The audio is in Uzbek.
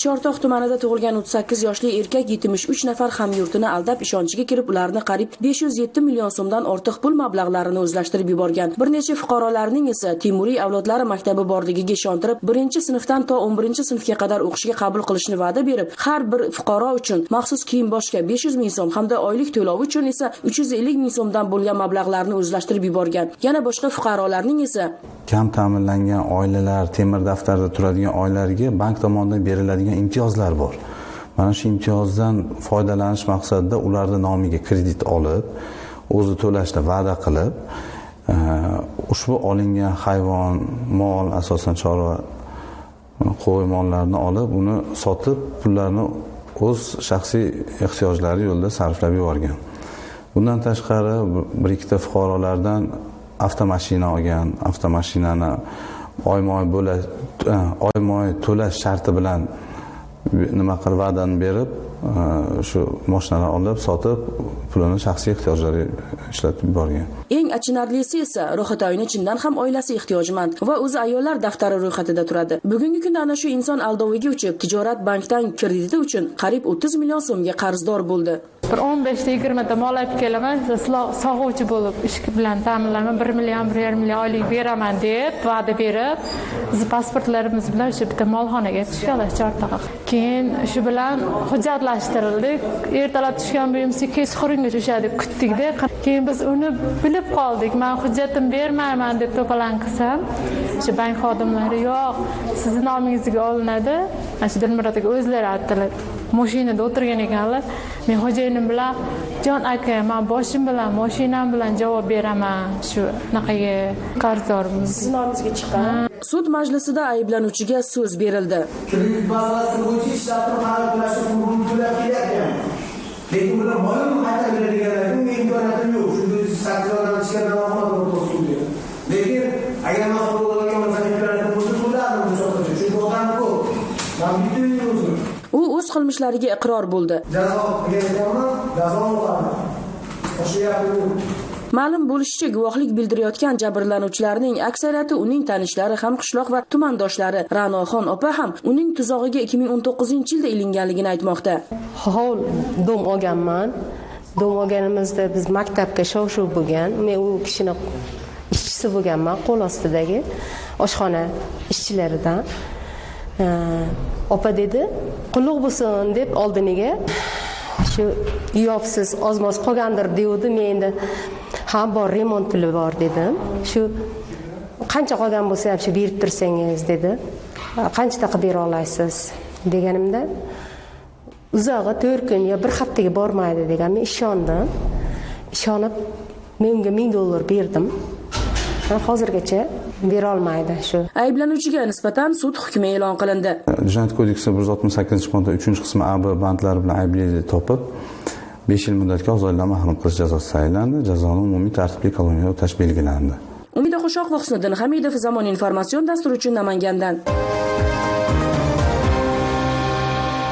Chortoq tumanida tug'ilgan 38 yoshli erkak 73 nafar hamyurtini aldab ishonchiga kirib, ularni qariyb 507 million so'mdan ortiq pul mablag'larini o'zlashtirib yuborgan. Bir necha fuqarolarning esa Temuriy avlodlari maktabi borligiga ishontirib, 1-sinfdan to 11-sinfga qadar o'qishga qabul qilishni va'da berib, har bir fuqaro uchun maxsus kiyim-boshga 500 ming so'm hamda oylik to'lovi uchun esa 350 ming so'mdan bo'lgan mablag'larni o'zlashtirib yuborgan. Yana boshqa fuqarolarning esa kam ta'minlangan oilalar, temir daftarda turadigan oilalarga bank tomonidan beriladigan imtiyozlar bor. Mana shu imtiyozdan foydalanish maqsadida ularni nomiga kredit olib, o'zi to'lashni va'da qilib, ushbu olingan hayvon, mol, asosan chorva, qo'y mollarni olib, uni sotib, pullarni o'z shaxsiy ehtiyojlari yo'lida sarflab yuborgan. Bundan tashqari bir ikkita fuqarolardan avtomashina olgan, avtomashinani oyma-oy to'lash sharti bilan nima qilib va'dani berib, shu mashinani olib, sotib, pulini shaxsiy ehtiyojlariga ishlatib yuborgan. Eng achinarlisi esa Rohatoyni chindan ham oilasi ehtiyojmand va o'zi ayollar daftari ro'yxatida turadi. Bugungi kunda ana shu inson aldoviga uchib, tijorat bankdan krediti uchun qariyb 30 million so'mga qarzdor bo'ldi. Bir 15-20 ta mol olib kelaman, sog'uvchi bo'lib ish bilan ta'minlayman, 1 million, 1,5 million oylik beraman deb va'da berib, biz pasportlarimiz bilan o'sha bitta molxonaga tushganlar Chortoqqa. Keyin shu bilan hujjatlashtirildik. Ertalab tushgan buyumsi kechqurungacha o'sha deb kutdik-da. Keyin biz uni bilib qoldik. Men hujjatim bermayman deb to'palan qilsam, o'sha bank xodimlari yo'q, sizni nomingizga olinadi. Ana shu Dilmurod aka o'zlari aytdilar. Mashinada o'tirgan ekanlar. Men xo'jayinim bilan, jon aka, men boshim bilan, mashinam bilan javob beraman shu naqaga qarzdormiz. Sizni nomingizga chiqqan. Sud majlisida ayblanuvchiga so'z berildi. Kredit masalasi bo'yicha ishlab turib, qaror to'lashni pulini to'lab kelyapman. Lekin bular molim qaytarib beradiganlar, bunga imkoniyatim yo'q. Shunda 8 odam ichgan davomat sudga. Lekin agar men sudga olgan bo'lsam, imkoniyatim bo'lsa to'lardim bu chog'da. Chunki odam ko'p. Men bitta uyim o'zim. U o'z qilmishlariga iqror bo'ldi. Jazo berganman, jazo olaman. O'sha. Ma'lum bo'lishicha, guvohlik bildirayotgan jabrlanuvchilarning aksariyati uning tanishlari, ham qishloq va tumandoshlari. Ra'noxon opa ham uning tuzog'iga 2019-yilda ilinganligini aytmoqda. Hovl dom olganman. Dom olganimizda biz maktabga shov-shuv bo'lgan. Men u kishini ishchisi bo'lganman, qo'l ostidagi oshxona ishchilaridan. Opa dedi, qulluq bo'lsin deb oldiniga shu yopsiz ozmoz qolgandir deydi. Men endi ha bor, remont puli bor dedim. Shu qancha qolgan bo'lsa ham shu berib tursangiz dedi. Qancha qilib bera olasiz deganimda, uzog'i 4 kun yo bir haftaga bormaydi degan. Men ishondim. Ishonib men unga $1000 berdim. Hozirgacha bera olmaydi shu. Ayblanuvchiga nisbatan sud hukmi e'lon qilindi. Jinoyat kodeksi 168-modda 3-qismi A B bandlari bilan aybli topib, 5 yil muddatga ozodlikdan mahrum qilish jazosi tayinlandi. Jazoni umumiy tartibli koloniyada o'tash belgilandi. Umida Qo'shoqova, Husniddin Hamidov, Zamon informatsion dasturi uchun Namangandan.